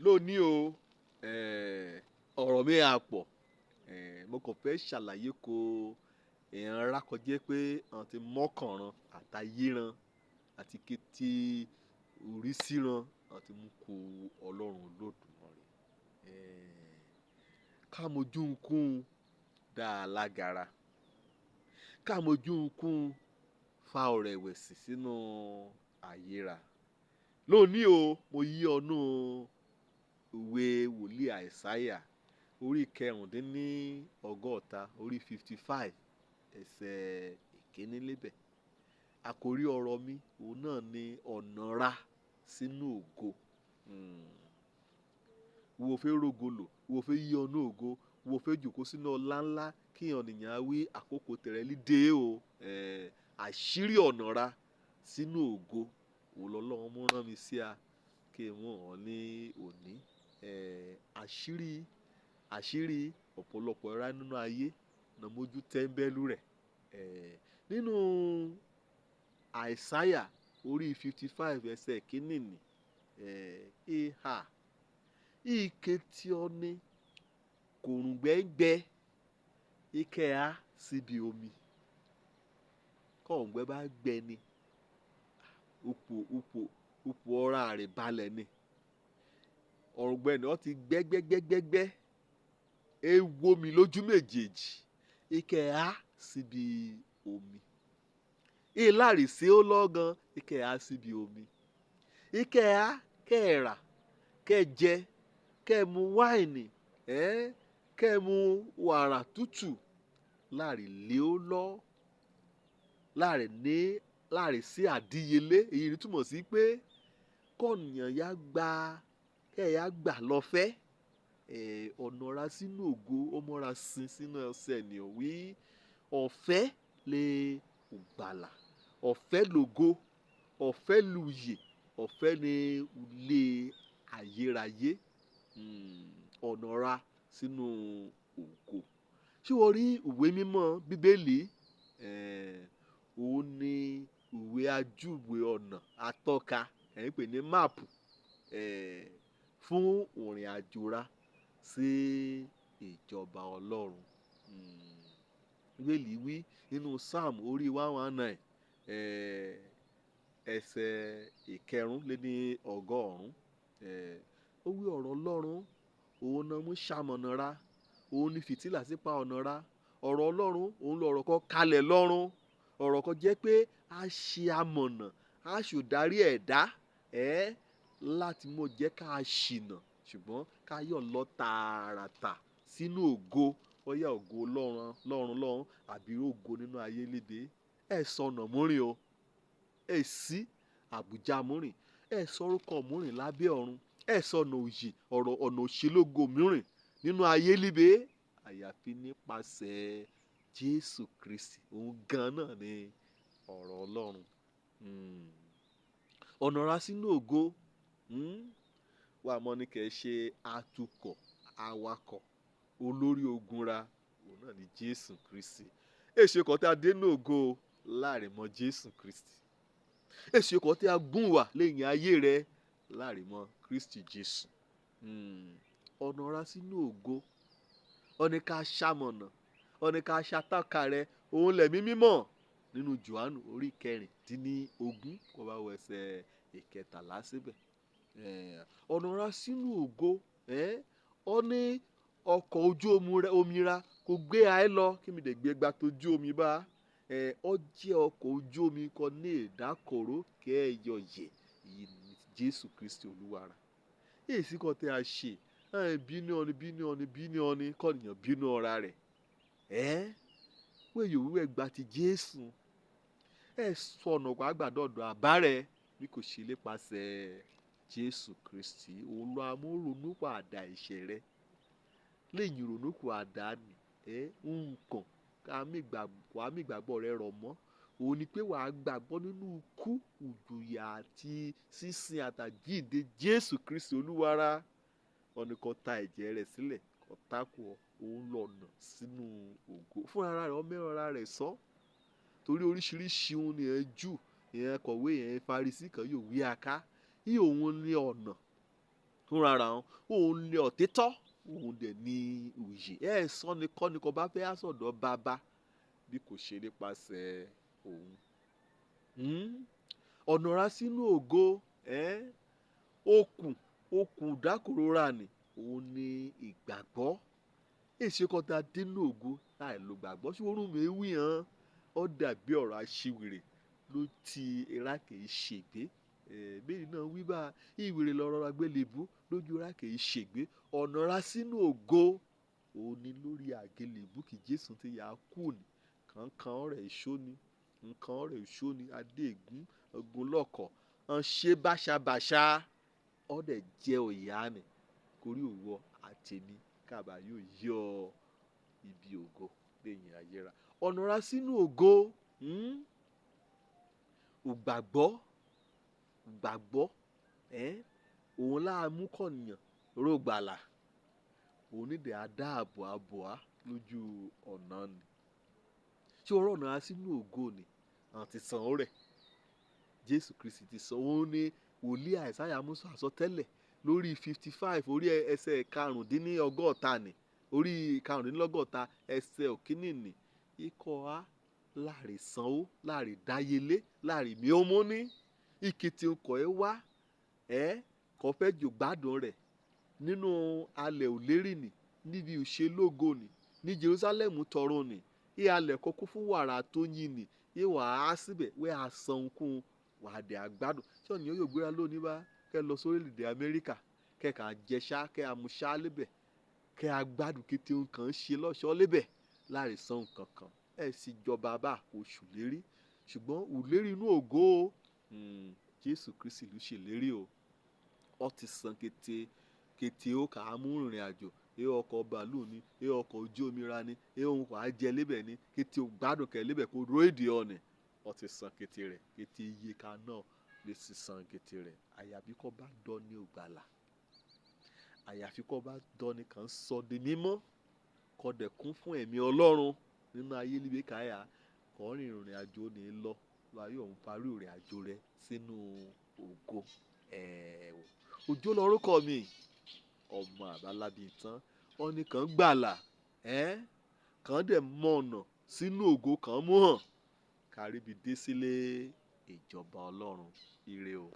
Lónìí o, ọ̀rọ̀ mi á pọ̀. Mo kàn fẹ́ ṣàlàyé ko ìran rákọjẹ́ pé àwọn ti mọ́kànran àtayéran àti kété orísìíran àwọn ti mú ko Ọlọ́run Olódùmarè. Ká mojú nkún dá a lágara. Ká mojú nkún fa ọ̀rẹ̀wẹ̀sì sínú àyera. Lónìí o, mo yí ọnú ìwé wòlíì Àìsáyà orí 65, orí 55, ẹsẹ̀ ìkíní lébẹ̀. Àkórí ọ̀rọ̀ mi, òun náà ni ọ̀nà ra sínú ògo. Wo fẹ́ rògolo, wo fẹ́ yí ọnú ògo, wo fẹ́ jókòó sínú ọlá ńlá kí ènìyàn á wí àkókò tẹ̀rẹ̀ lídé o. Àṣírí ọ̀nà ra sínú ògo, òun lọ́lọ́run mú rán mi sí a kí n mú ọ ní òní. Àṣírí, àṣírí ọ̀pọ̀lọpọ̀ ẹ̀rá nínú ayé na mójú tẹ́ńbẹ́lú rẹ̀. Nínú Àìsáyà orí 55 ẹsẹ̀ kíní ni, ìhà, ike tí ó ní kòrùngbẹ́ngbẹ́, ike á síbi omi. Kọ̀ǹgbẹ́ bá gbẹ ni, ipò, ipò, ipò ọ̀rá rẹ̀ balẹ̀ ni. Ọ̀rùngbẹ́ ni ó ti gbẹ́ gbẹ́ gbẹ́ gbẹ́ gbẹ́. E wo mi lójú méjèèjì, ike á síbi omi. Ìlàrísí ó lọ́gan, ike á síbi omi. Ike á kẹ́ rà, kẹ́ jẹ, kẹ́ mu wáìnì, kẹ́ mu wàrà tútù. Láàrín lé ó lọ́, láàrín ní, láàrín sí àdíyelé. Èyí ni túmọ̀ sí pé kọ̀nìyàn yá gba, kẹ́ yá gbà lọ́fẹ́. Ọ̀nà ra sínú ògo, ó mọ́ra sin sínú ẹsẹ̀ ènìyàn wí. Ọ̀fẹ́ lè gbàlà, ọ̀fẹ́ lògo, ọ̀fẹ́ lùyè, ọ̀fẹ́ ni ilé ayérayé. Ọ̀nà ra sínú ògo. Ṣé o rí ìwé mímọ́ Bíbélì? Òun ni ìwé ajúwe ọ̀nà atọ́ka, ẹ̀ ń pè ní máàpù, fún ìrìnàjò ra sí ìjọba Ọlọ́run. Bíbélì wí nínú Psalm orí 119, ẹsẹ̀ ìkẹrùn lé ní ọgọ́rùn-ún. Ó wí ọ̀rọ̀ Ọlọ́run, òun náà mú ṣamọ̀nà ra, òun ni fìtílà sípa ọ̀nà ra. Ọ̀rọ̀ Ọlọ́run, òun lọ̀rọ̀ kan kalẹ̀ lọ́run. Ọ̀rọ̀ kan jẹ́ pé a ṣe amọ̀nà, a ṣòdarí ẹ̀dá, láti mú jẹ́ ká ṣìnà, ṣùgbọ́n ká yọ̀ lọ tààràtà sínú ògo. Bóyá ògo lọ́run, lọ́run lọ́run àbí ògo nínú ayé léde. Ẹ sọnà múrin o. Ẹ sí àbújá múrin. Ẹ sọrúkọ múrin lábẹ́ ọ̀run. Ẹ sọnà òyì, ọ̀rọ̀ ọ̀nà òṣèlógo múrin nínú ayé líbe. Àyàfi nípasẹ̀ Jésù Kristi. Òun gan náà ni ọ̀rọ̀ Ọlọ́run. Ọ̀nà ra sínú ògo. Wà mọ́ ní kẹ́ ṣe atukọ̀, awakọ̀, olórí ogun ra. Òun náà ni Jésù Kristi. Èṣe kan tí a dé nínú ògo láàrín mọ́ Jésù Kristi. Èṣe kan tí a gùn wà lẹ́yìn ayé rẹ láàrín mọ́ Kristi Jésù. Ọ̀nà ra sínú ògo. Ó ní ká ṣamọ̀nà, ó ní ká ṣatọ́ka rẹ. Òun lẹ̀mí mímọ́ nínú Jòhánù orí 16, kó bá wọ ẹsẹ̀ ìkẹtàlá síbẹ̀. Ọ̀nà ra sínú ògo, ó ní ọkọ̀ ojú omi ra kò gbé a lọ kí mi lè gbé gba tójú omi bá. Ó jẹ́ ọkọ̀ ojú omi kan ní ìdákọ̀ró kẹ́ẹ̀yọ̀ yè, èyí ni Jésù Kristi Olúwa ra. Èsì kan tí a ṣe, bínú ọni, bínú ọni, bínú ọni, kọ̀nìyàn bínú ọra rẹ̀. Wẹ́ẹ̀ yóò wíwẹ̀ gba ti Jésù. Ẹ sọnà wá gbàdọ̀dọ̀ àbá rẹ̀ bí kò ṣe nípasẹ̀ Jésù Kristi. Òun ló amúronúpìwàdà ẹ̀ṣẹ̀ rẹ. Lẹ́yìn ìrònúpìwàdà ni, nǹkan ká mí ìgbàgbọ́, wà á mí ìgbàgbọ́ rẹ rọ̀ mọ́. Òun ni pé wà á gbàgbọ́ nínú ikú, ìjìyà àti sísin àtàjíǹde Jésù Kristi Olúwa ra. Ó ní kó ta ẹ̀jẹ̀ rẹ̀ sílẹ̀, kó tákù ọ, òun lọ̀nà sínú ògo. Fún ara rẹ̀, ó mẹ́ra ara rẹ̀ sọ. Torí oríṣiríṣi ohun ni ẹ̀ Júù, ìyẹn kọ̀wé, ìyẹn Farisí kan yóò wí aká. Í òun ni ọ̀nà Fúnra ra wọn òun ní ọ̀títọ́, òun dẹ̀ ní òye. Ẹ̀ sọ ni kọ́ ni kò bá fẹ́ sọ̀dọ̀ bàbá bí kò ṣe nípasẹ̀ òun. Ọ̀nà ra sínú ògo, okùn okùn dákòrò ni òun ní ìgbàgbọ́. Èsì kọta dínú ògo láì lo gbàgbọ́. Ṣé orun mi wí hàn ó dàbí ọ̀rọ̀ aṣiwèrè ló ti ra kì í ṣègbé. Bẹ́ẹ̀ náà wí bá ìwèrè lọ́rọ̀ agbélébú lójú ra kì í ṣègbé. Ọ̀nà ra sínú ògo òun ni lórí àgbélébú kí Jésù ti yà á kú ni. Kankan rẹ̀ ìṣó ni, nǹkan rẹ̀ ìṣó ni, adé ègún ogun lọ́kọ̀ ọ̀n ṣe báṣabàṣa ọ̀ dẹ̀ jẹ́ òyà ni korí òwò àtẹ̀mí kábà yóò yọ ibi ògo lẹ́yìn ayéra. Ọ̀nà ra sínú ògo, ògbàgbọ́ gbàgbọ́, òun láàmú kọ̀nìyàn rógbàlà, òun nídìí adáàbò àbòá lójú ọ̀nà ni. Ṣé ọ̀rọ̀ ọ̀nà ra sínú ògo ni àwọn ti san ó rẹ̀? Jésù Kristi ti san. Òun ní wòlíì Àìsáyà mú sọ àsọtẹ́lẹ̀ lórí 55 orí ẹsẹ̀ 75 ni, orí 65 ẹsẹ̀ òkínní ni. Ikọ̀ á láàrin sanwó, láàrin dáyélé, láàrin mi ó mú ní ìkìtì ọkọ̀ ẹ wá ẹ kò fẹ́ jò gbádùn rẹ̀ nínú alẹ̀ òlérí ni, níbi ìṣelógo ni, ní Jerusalem tọrọ ni. Ìhàlẹ̀ kọ́kọ́ fún wàrà tó yin ni, ìwà á síbẹ̀ wẹ́ àsan kún wà á dẹ̀ àgbádùn. Ṣé ọ̀nìyàn yóò gbéra lónìí bá kẹ́ lọ sórílẹ̀-èdè Amẹ́ríkà, kẹ́ kà jẹ ṣá, kẹ́ àmúṣá lébẹ̀, kẹ́ àgbádùn kété nǹkan ṣe lọ́ṣọ́ lébẹ̀ láì san nǹkan kan. Ẹ sì jọba bá oṣù lérí, ṣùgbọ́n òlérí inú ògo, Jésù Kristi ló ṣèlérí o. Ó ti san kété kété ó kà á mú ìrìn àjò, ẹ ọkọ̀ bàálù ni, ẹ ọkọ̀ ojú omi ra ni, ẹ ohun kò á jẹ lébẹ̀ ni, kété ó gbádùn kẹ́ lébẹ̀ kó ró èdè ọ̀nì. Ó ti san kété rẹ̀, kété iye ká náà lè sì san kété rẹ̀. Àyàfi kó bá dán ní ògbàlà, àyàfi kó bá dán ní kàn sọ di mímọ́, kó dẹ̀ kún fún ẹ̀mí Ọlọ́run nínú ayé níbi káyà, kó rìn ìrìn àjò ní lọ, láyé òun parí ìrìn àjò rẹ̀ sínú ògo. Òjó lorúkọ mi, ọmọ àbálábí tán, ọ̀nì kan gbàlà, kàn dẹ̀ mọ ọ̀nà sínú ògo kan mú hàn, káríbi dé sílé ìjọba Ọlọ́run. Ire o.